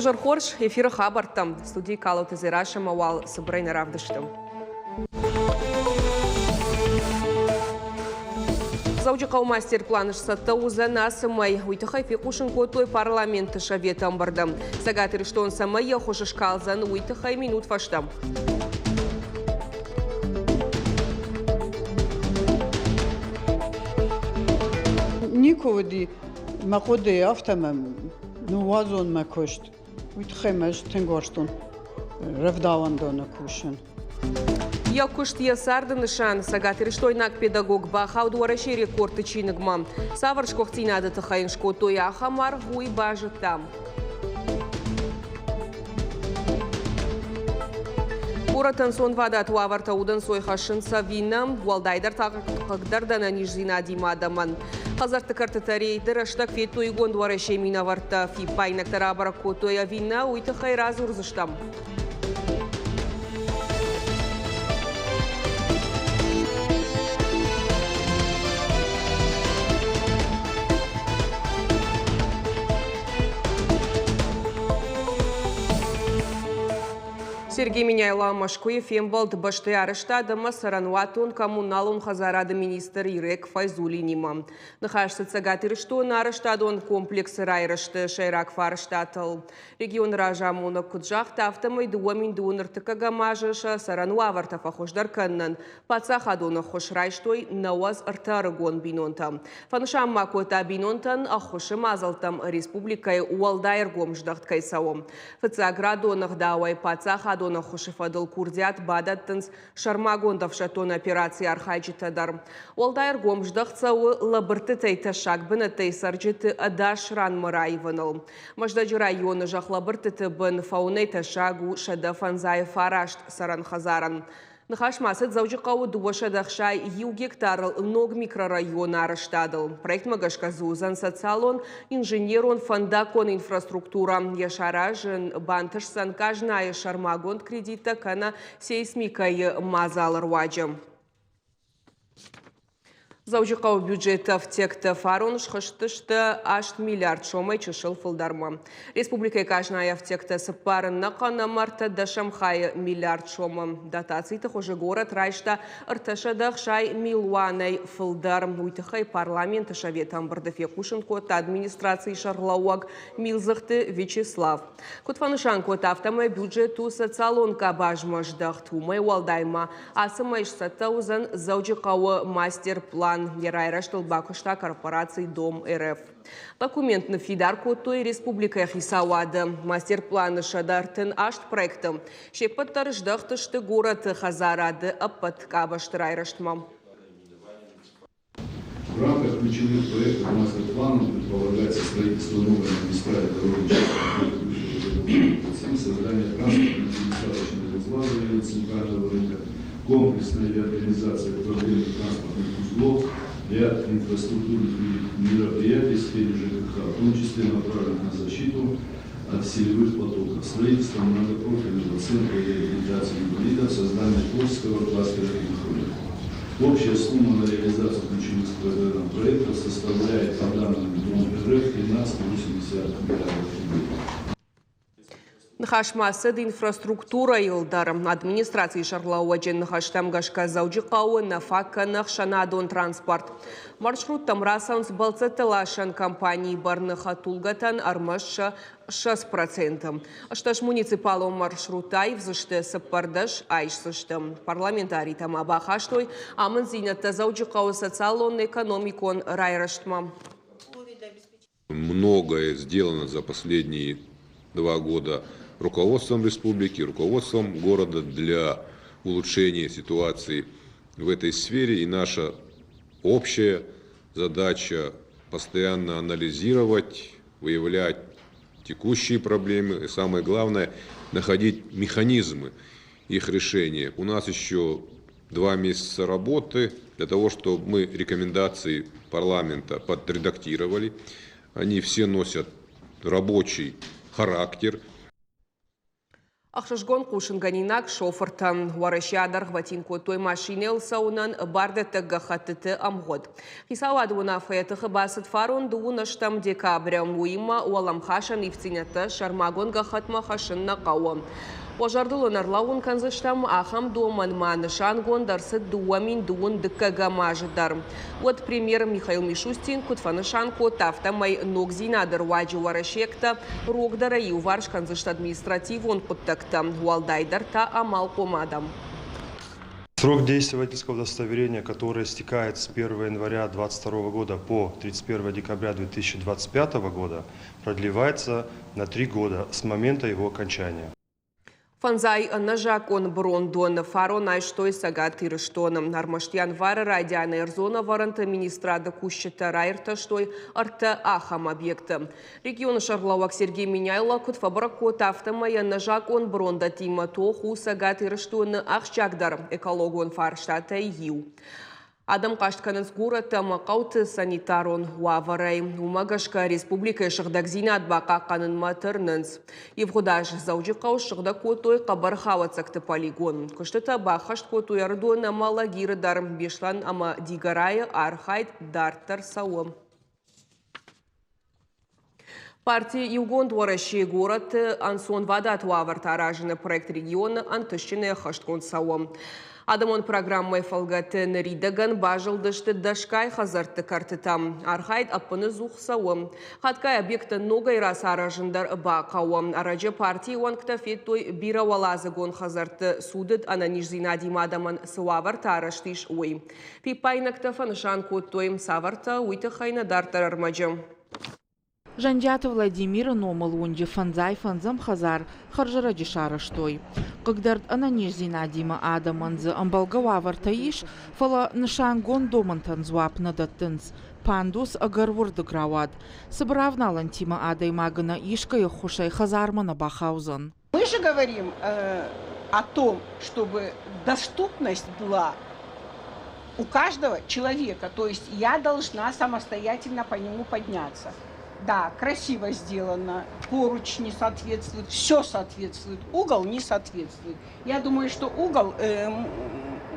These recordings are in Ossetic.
Уе хорз, эфиры хабӕрттӕ. Студийы Калоты Дзерассӕмӕ уал цыбырӕй нӕ равдысты. Дзӕуджыхъӕуы мастер-план сцӕттӕ уыдзӕн ацы мӕй. Уый тыххӕй фехъусын кодтой парламенты советы ӕмбырды. Цӕгат Ирыстон цӕмӕй йӕ хуыз скалдзӕн, уый тыххӕй минут фӕстӕ. Никуы уыди мӕ хъуыдыйы, афтӕ мӕм ныууадзон мӕ куыст. Уый тыххӕй мӕ ӕз тынг уарзтон рӕвдауӕндоны кусын. Йӕ куыст йӕ царды нысан цӕгатирыстойнаг педагог бахауд Уӕрӕсейы рекордты чиныгмӕ. Цавӕр сгуыхтдзинады тыххӕй йын скодтой ахӕм аргъ, уый базыдта. Горӕты ӕнцонвадат уавӕртӕ удӕнцой хӕссынц ӕви нӕ, уӕлдайдӕр та хъыгдӕрд ӕнӕниздзинадимӕ адӕмӕн. Хӕдзӕртты кӕртытӕ рейды рӕстӕг федтой Иугонд Уӕрӕсейы минӕвӕрттӕ, фиппаинӕгтӕ рабӕрӕг кодтой ӕви нӕ, уый тыххӕй радзурдзыстӕм. Сергей Меняйло Мӕскуыйы фембӕлд бӕстӕйы арӕзтад ӕмӕ цӕрӕнуатон-коммуналон хӕдзарады министр Ирек Файзулинимӕ. Ныхас цыд Цӕгат Ирыстоны арӕзтадон комплексы райрӕзты сӕйраг фарстатыл. Регионы разамонӕг куыд загъта, афтӕмӕй 2002 ӕртыккӕгӕм азы сӕ цӕрӕн уавӕртӕ фӕхуыздӕр кӕнынӕн паддзахадон ӕххуыс райстой 93 ӕрыгон бинонтӕ. Фӕнысан ма кодта, бинонтӕн ӕххуысы мадзӕлттӕм республикӕйы уӕлдай ӕргом здӕхт кӕй цӕуы. Фыццаградон ӕгъдауӕй паддзахадон ӕххуысы фӕдыл курдиат бадӕттынц сӕрмагонд ӕфсӕддон операцийы архайджытӕ дӕр. Уӕлдай ӕргом здӕхт цӕуы лӕбырдтытӕй тӕссаг бынӕттӕй цӕрджыты ӕдас ранмӕ раивыныл. Мӕздӕджы районы зӕхлӕбырдтыты бын фӕуынӕй тӕссаг у 159 цӕрӕн хӕдзарӕн. Ныхас ма цыд Дзӕуджыхъӕуы 261 гектарыл ног микрорайоны арӕзтадыл. Проектмӕ гӕсгӕ дзы уыдзӕн социалон, инженерон, фӕндаггон инфраструктурӕ. Йӕ саразын бантысдзӕн къазнайы сӕрмагонд кредиттӕ кӕнӕ сейсмикӕйы мадзалы руаджы. Дзӕуджыхъӕуы бюджеты ӕфтиӕгтӕ фарон схызтысты 8 миллиард сомӕй чысыл фылдӕрмӕ. Республикӕйы къазнайы ӕфтиӕгтӕ цыппар ӕнӕхъӕн ӕмӕ ӕртӕдӕсӕм хайы миллиард сомы. Дотациты хуызы горӕт райста 360 милуанӕй фылдӕр. Уый тыххӕй парламенты советы ӕмбырды фехъусын кодта администрацийы сӕргълӕууӕг Милдзыхты Вячеслав. Куыд фӕнысан кодта, афтӕмӕй бюджет у социалон къабазмӕ здӕхт. Уымӕй уӕлдай ма ацы мӕй сцӕттӕ уыдзӕн Дзӕуджыхъӕуы мастер-план. Йӕ райрӕзтыл бакуыста корпораци Дом РФ. Документ ныффидар кодтой республикӕйы хицауады. Мастер-планы 138 проекты. Се ппӕт дӕр здӕхт сты горӕты хӕдзарады ӕппӕт къабӕзты райрӕзтмӕ. В рамках ключевых проектов мастер-плана предполагается строительство новой магистрали дороги создание транспортно-пересадочного узла в районе Центрального рынка, комплексная реорганизация проблемных транспортных узлов, ряд инфраструктурных мероприятий в сфере ЖКХ, в том числе направленных на защиту от селевых потоков, строительство многопрофильного центра реабилитации инвалидов, создание творческого кластера «Инфруль». Общая сумма на реализацию ключевых проектов составляет, по данным Дом РФ, 13,8 миллиардов рублей. Ныхас ма цыд инфраструктурӕйыл дӕр. Администрацийы сӕргълӕууӕджы ныхӕстӕм гӕсгӕ Дзӕуджыхъӕуы нӕ фаг кӕны ӕхсӕнадон транспорт. Маршруттӕм рацӕуынц бӕлццӕтты ласӕн компанийы бӕрны хӕдтулгӕтӕн ӕрмӕст сӕ 20%. Ӕстдӕс муниципалон маршруттӕ аивдзысты, 14 айсдзысты. Парламентаритӕ ма бахастой амынддзинӕдтӕ Дзӕуджыхъӕуы социалон-экономикон райрӕзтмӕ. Многое сделано за последние 2 года руководством республики, руководством города для улучшения ситуации в этой сфере. И наша общая задача постоянно анализировать, выявлять текущие проблемы и, самое главное, находить механизмы их решения. У нас еще 2 месяца работы для того, чтобы мы рекомендации парламента подредактировали. Они все носят рабочий характер. Ӕхсызгон хъусынгӕнинаг шофыртӕн. Уӕрӕсе адӕргъвӕтин кодтой машинӕйыл цӕуынӕн бардӕттӕг гӕххӕттыты ӕмгъуыд. Хицауады уынаффӕйӕ тыхы бацыд фарон дыууын ӕстӕм декабры. Уыимӕ уӕлӕмхасӕн ивддзинӕдтӕ сӕрмагонд гӕххӕтмӕ хӕссын нӕ хъӕуы. Уӕ зӕрдыл ын ӕрлӕууын кӕндзыстӕм, ахӕм домӕнмӕ нысангонд ӕрцыд 2020 дыккӕгӕм азы дӕр. Уӕд премьер Михаил Мишустин куыд фӕнысан кодта, афтӕмӕй ногдзинады руаджы уӕрӕсейӕгтӕ рогдӕрӕй иуварс кӕндзысты административон хъуыддӕгтӕ, уӕлдайдӕр та амалхъом адӕм. Срок действия водительского удостоверения, которое истекает с 1 января 2022 года по 31 декабря 2025 года, продлевается на три года с момента его окончания. Фӕндзай ӕнӕзакъон брондоны фарон айстой Цӕгат Ирыстоны. Ӕрмӕст январы райдианы ӕрдзон ӕвӕрӕнты министрады кусджытӕ раиртӕстой ӕртӕ ахӕм объекты. Регионы сӕргълӕууӕг Сергей Меняйло куыд фӕбӕрӕг кодта, афтӕмӕй ӕнӕзакъон брондӕттимӕ тох у Цӕгат Ирыстоны ахсджиагдӕр экологон фарстатӕй иу. Адӕм хъаст кӕнынц горӕттӕ ӕмӕ хъӕуты санитарон уавӕрӕй. Уымӕ гӕсгӕ республикӕйы сыгъдӕгдзинад бахъахъхъӕнынмӕ тырнынц. Ивгъуыд аз Дзӕуджыхъӕуы ссыгъдӕг кодтой хъӕбӕр хауӕццӕгты полигон. Куыстытӕ баххӕст кодтой Ӕрыдон ӕмӕ Лагиры дӕр. Беслӕн ӕмӕ Дигорайы архайд дарддӕр цӕуы. Парти Иугонд Уӕрӕсе горӕты ӕнцонвадат уавӕртӕ аразыны проект регионы ӕнтыстджынӕй ӕххӕстгонд цӕуы. Адӕмон программӕйы фӕлгӕты ныридӕгӕн базылдысты дӕсгай хӕдзӕртты кӕртытӕм. Архайд ӕппыныдзух цӕуы. Хатгай объекттӕ ногӕй рацаразын дӕр бахъӕуы. Ӕрӕджы партийы уӕнгтӕ федтой бирӕуӕладзыгон хӕдзӕртты цудыд ӕнӕниздзинадимӕ адӕмӕн цы уавӕртӕ арӕзт ис, уый. Фиппаинӕгтӕ фӕнысан кодтой, цавӕртӕ, уый тыххӕй нӕ дарддӕр ӕрмӕджы. Зӕнджиаты Владимиры номыл уынджы фӕндзай фӕндзӕм хӕдзар хӕрзӕрӕджы сарӕзтой. Хъыгдард ӕнӕниздзинадимӕ адӕмӕн дзы ӕмбӕлгӕ уавӕртӕ ис, фӕлӕ нысангонд домӕнтӕн дзуапп нӕ дӕттынц. Пандус ӕгӕр уырдыг рауад. Цыбыр авналӕнтимӕ адӕймаг ӕнӕ искӕй ӕххуысӕй хӕдзармӕ нӕ бахаудзӕн. Мы же говорим о том, чтобы доступность была у каждого человека. То есть я должна самостоятельно по нему подняться. Да, красиво сделано, поручни соответствуют, все соответствует, угол не соответствует. Я думаю, что угол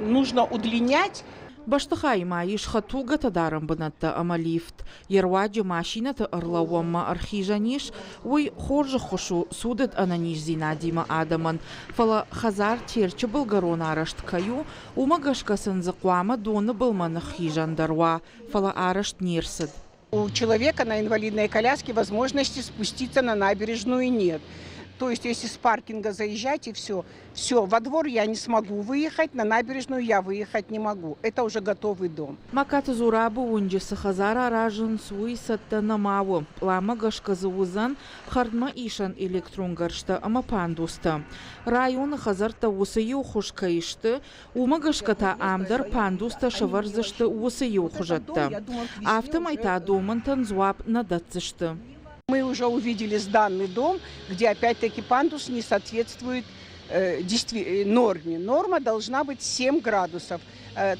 нужно удлинять. Бӕстыхайы ма ис хӕдтулгӕтӕ дарӕн бынӕттӕ ӕмӕ лифт. Йе руаджы машинӕты ӕрлӕууӕнмӕ ӕрхизӕн ис, уый хорз ӕххуыс у цудыд ӕнӕниздзинадимӕ адӕмӕн, фӕлӕ хӕдзар Терчы былгӕрон арӕзт кӕй у, уымӕ гӕсгӕ сын дзы хъуамӕ доны былмӕ ныххизӕн дӕр уа, фӕлӕ арӕзт не рцыд. У человека на инвалидной коляске возможности спуститься на набережную нет. То есть если с паркинга заезжать и все, все, во двор я не смогу выехать, на набережную я выехать не могу. Это уже готовый дом. Макаты Зурабы уынджы цы хӕдзар аразынц, уый цӕттӕ нӕма у. Пъланмӕ гӕсгӕ дзы уыдзӕн хӕрдмӕ исӕн электронгӕрзтӕ ӕмӕ пандустӕ. Районы хӕдзӕрттӕ уыцы иу хуыз кӕй сты, Уымӕ гӕсгӕ та ам дӕр пандустӕ сӕвӕрдзысты уыцы иу хуызӕттӕ. Афтӕмӕй та домӕнтӕн дзуапп нӕ дӕтдзысты. Мы уже увидели сданный дом, где опять-таки пандус не соответствует норме. Норма должна быть 7 градусов.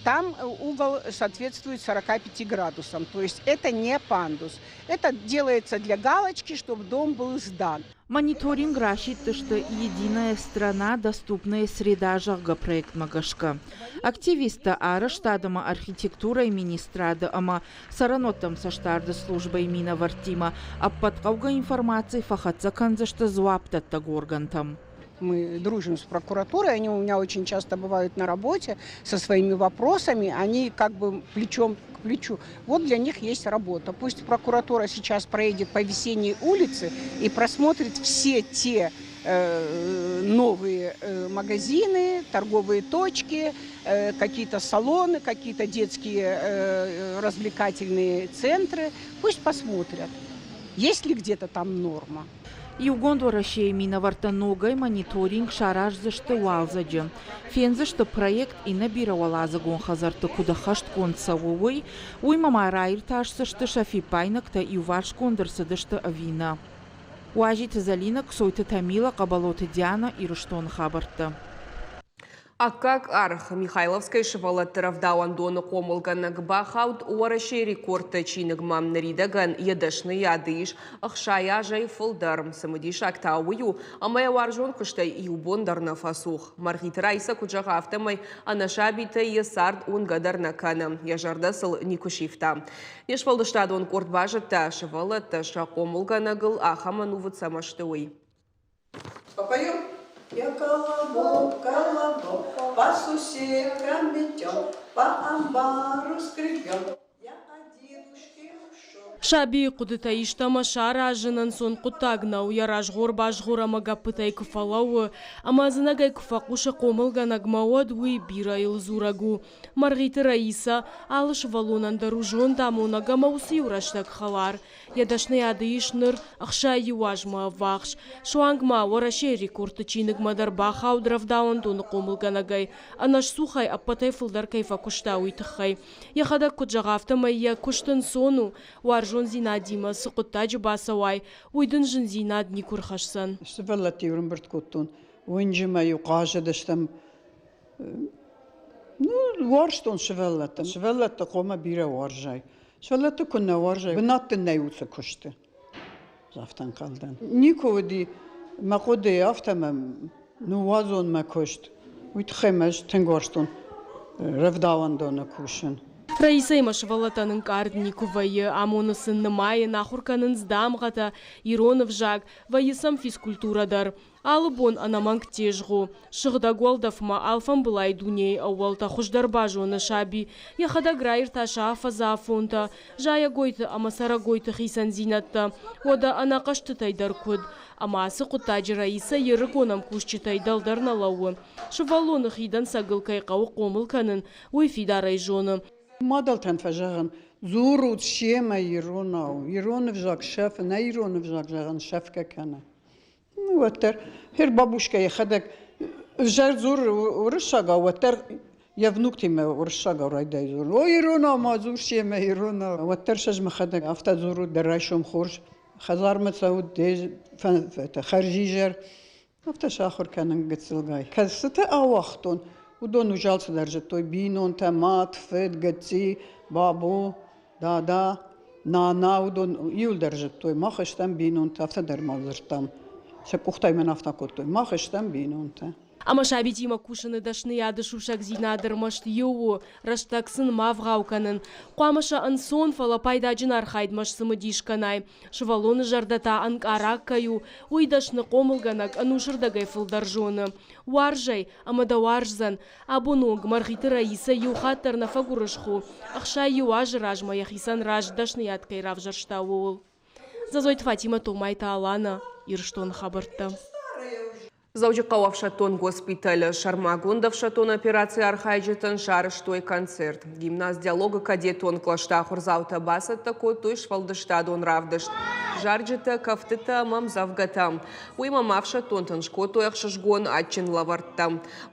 Там угол соответствует 45 градусам. То есть это не пандус. Это делается для галочки, чтобы дом был сдан. Мониторинг расидтысты «Единая страна. Доступная среда», зӕгъгӕ, проектмӕ гӕсгӕ. Активисттӕ арӕзтад ӕмӕ архитектурӕйы министрады ӕмӕ цӕрӕнуӕттӕм цӕстдарды службӕйы минӕвӕрттимӕ ӕппӕт хъӕугӕ информаци фӕхӕццӕ кӕндзысты дзуапдӕттӕг органтӕм. Мы дружим с прокуратурой, они у меня очень часто бывают на работе со своими вопросами, они как бы плечом к плечу. Вот для них есть работа. Пусть прокуратура сейчас проедет по Весенней улице и просмотрит все те новые магазины, торговые точки, какие-то салоны, какие-то детские развлекательные центры. Пусть посмотрят, есть ли где-то там норма. Иугонд Уӕрӕсейы минӕвӕрттӕ ногӕй мониторинг сараздзысты уалдзӕджы. Фендзысты проект иннӕ бирӕуӕладзыгон хӕдзӕртты куыд ӕххӕстгонд цӕуы, уый. Уыимӕ ма раиртасдзысты сӕ фиппаинӕгтӕ иуварсгонд ӕрцыдысты ӕви нӕ. Уазиты Зӕлинӕ, Ксойты Тамила, Хъӕбӕлоты Дианӕ, Ирыстоны хабӕрттӕ. Аккаг аргъ Михайловскӕйы сывӕллӕтты рӕвдауӕндоны хъомылгӕнӕг бахауд Уӕрӕсейы рекордты чиныгмӕ. Ныридӕгӕн йӕ дӕсныйады ис 60 азӕй фылдӕр. Цымыдисаг та уый у, ӕмӕ йӕ уарзон куыстӕй иу бон дӕр нӕ фӕцух. Мӕргъиты Раисӕ куыд зӕгъы, афтӕмӕй ӕнӕ сабитӕй йӕ цард уынгӕ дӕр нӕ кӕны. Йӕ зӕрдӕ сыл никуы сивта. Йе сфӕлдыстадон къорд базыдта, сывӕллӕттӕ сӕ хъомылгӕнӕгыл ахӕм ӕнувыд цӕмӕ сты, уый. Попоем? Я колобок, колобок, по сусекам метем, по амбару скребем. Я от дедушки ушел. Сабийы хъуыдытӕ истӕмӕ саразын ӕнцон хъуыддаг нӕу, йӕ разгъор-базгъор ӕмӕ гӕппытӕй куы фӕлӕууы ӕмӕ ӕдзынӕгӕй куы фӕхъусы хъомылгӕнӕгмӕ, уӕд уый бирӕйыл дзурӕг у. Мӕргъиты Раисӕ алы сывӕллонӕн дӕр у зондамонӕг ӕмӕ уыцы-иу рӕстӕг хӕлар. Йӕ дӕсныйады ис ныр 61 азмӕ ӕввахс. Суанг ма Уӕрӕсейы рекордты чиныгмӕ дӕр бахауд рӕвдауӕндоны хъомылгӕнӕгӕй, ӕнӕсцухӕй ӕппӕтӕй фылдӕр кӕй фӕкуыста, уый тыххӕй. Йӕхӕдӕг куыд зӕгъы, афтӕмӕй йӕ куыст ӕнцон у, уарзондзинадимӕ цы хъуыддаджы бацӕуай, уый дын зындзинад никуы рхӕсдзӕн. Сывӕллӕтты-иу ӕрӕмбырд кодтон, уынджы ма-иу хъазыдыстӕм. Ну, уарзтон сывӕллӕтты. Сывӕллӕтты хъуамӕ бирӕ уарзай. Сывӕллӕтты куы нӕ уарзай, бынат дын нӕй уыцы куысты. Афтӕ ӕнхъӕл дӕн. Никуы уыди мӕ хъуыдыйы, афтӕ мӕм ныууадзон мӕ куыст. Уый тыххӕй мӕ ӕз тынг уарзтон рӕвдауӕндоны кусын. Раисӕимӕ сывӕллӕттӕн ӕнкъард никуы вӕййы, амоны сын нымайын, ахуыр кӕнынц дамгъӕтӕ, ирон ӕвзаг, вӕййы сӕм физкультурӕ дӕр. Алы бон ӕнӕмӕнг тезгъо, сыгъдӕг уӕлдӕфмӕ алфамбылай дунейы ӕууӕлтӕ хуыздӕр базоны саби, йӕхӕдӕг раиртаса афӕдзы афонтӕ, зайӕгойты ӕмӕ цӕрӕгойты хицӕндзинӕдтӕ, уӕдӕ ӕнӕхъӕстытӕй дӕр куыд. Ӕмӕ ацы хъуыддаджы Раисӕ йе рыгон ӕмкусджытӕй дӕлдӕр нӕ лӕууы. Сывӕллоны хидӕнцӕгыл кӕй хъӕуы хъомыл кӕнын, уый фидарӕй зоны. Мадӕлтӕн фӕзӕгъын, дзурут семӕ иронау, ирон ӕвзаг сӕфы, нӕ ирон ӕвзаг зӕгъын сӕфгӕ кӕны. Уӕддӕр хер бабушка йӕхӕдӕг ӕвзӕр дзуры уырыссагау, уӕддӕр йӕ внуктимӕ уырыссагау райдайы дзурын. О, иронау ма дзур семӕ, иронау. Уӕддӕр сӕ мӕхӕдӕг афтӕ дзурут, дӕ райсом хорз, хӕдзармӕ цӕут, дӕ хӕрзизӕр. Афтӕ сахуыр кӕнын гыццылгай. Кӕцыты ауагътон, уыдон узал цыдӕр зыдтой бинонтӕ, мад, фыд, гыцци, бабу, Дада, нана, уыдон иуылдӕр зыдтой, мах стӕм бинонтӕ, афтӕ дӕр ма дзырдтам. Сӕ къухтӕй мӕн афтӕ кодтой, мах стӕм бинонтӕ. Ӕмӕ сабитимӕ кусыны дӕсныйады сусӕгдзинад ӕрмӕст иу у, рӕстӕг сын ма вгъау кӕнын. Хъуамӕ сӕ ӕнцон, фӕлӕ пайдаджын архайдмӕ сцымыдис кӕнай. Сывӕллоны зӕрдӕ та ӕнкъараг кӕй у, уый дӕсны хъомылгӕнӕг ӕнусырдӕгӕй фылдӕр зоны. Уарз ӕй, ӕмӕ дӕ уарздзӕн. Абоны онг Мӕргъиты Раисӕ иу хатт дӕр нӕ фӕгуырысхо, 61 азы размӕ йӕхицӕн раст дӕсныйад кӕй равзӕрста, ууыл. Зазойты Фатимӕ, Томайты Алана, Ирыстоны хабӕрттӕ. Дзӕуджыхъӕуы ӕфсӕддон госпитӕлы сӕрмагонд ӕфсӕддон операцийы архайджытӕн сарӕзтой концерт. Гимназ «Диалог»-ы кадетон кълӕсты ахуырдзаутӕ бацӕттӕ кодтой сфӕлдыстадон равдыст. Зарджытӕ, кӕфтытӕ ӕмӕ ӕмдзӕвгӕтӕ. Уыимӕ ма ӕфсӕддонтӕн скодтой ӕхсызгон адджын лӕвӕрттӕ.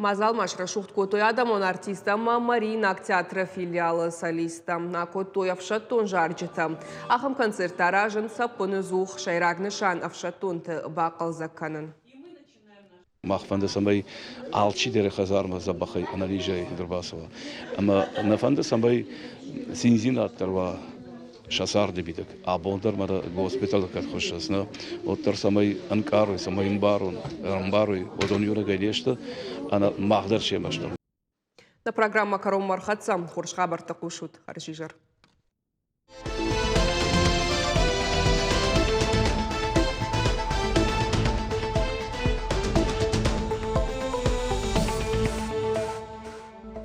Мадзал ма срӕсугъд кодтой адӕмон артисттӕ ӕмӕ Мариинаг театры филиалы солисттӕ. Акодтой ӕфсӕддон зарджытӕ. Ахӕм концерттӕ аразынц ӕппыныдзух. Сӕйраг нысан ӕфсӕддонты бахъӕлдзӕг кӕнын. Мах фӕнды, цӕмӕй алчидӕр хӕдзармӕ дзӕбӕхӕй ӕнӕнизӕй ӕрбацӕуа. Ӕмӕ нӕ фӕнды, цӕмӕй циндзинад дӕр уа сӕ царды мидӕг. Абон дӕр ма госпиталы кӕд хуыссынц, нӕ, уӕддӕр цӕмӕй ӕнкъарой, цӕмӕй ӕмбарой, уыдон иунӕгӕй не сты, ӕнӕ мах дӕр семӕ стӕм. Нӕ программӕ кӕронмӕ ӕрхӕццӕ. Хорз хабӕрттӕ хъусут. Хӕрзизӕр.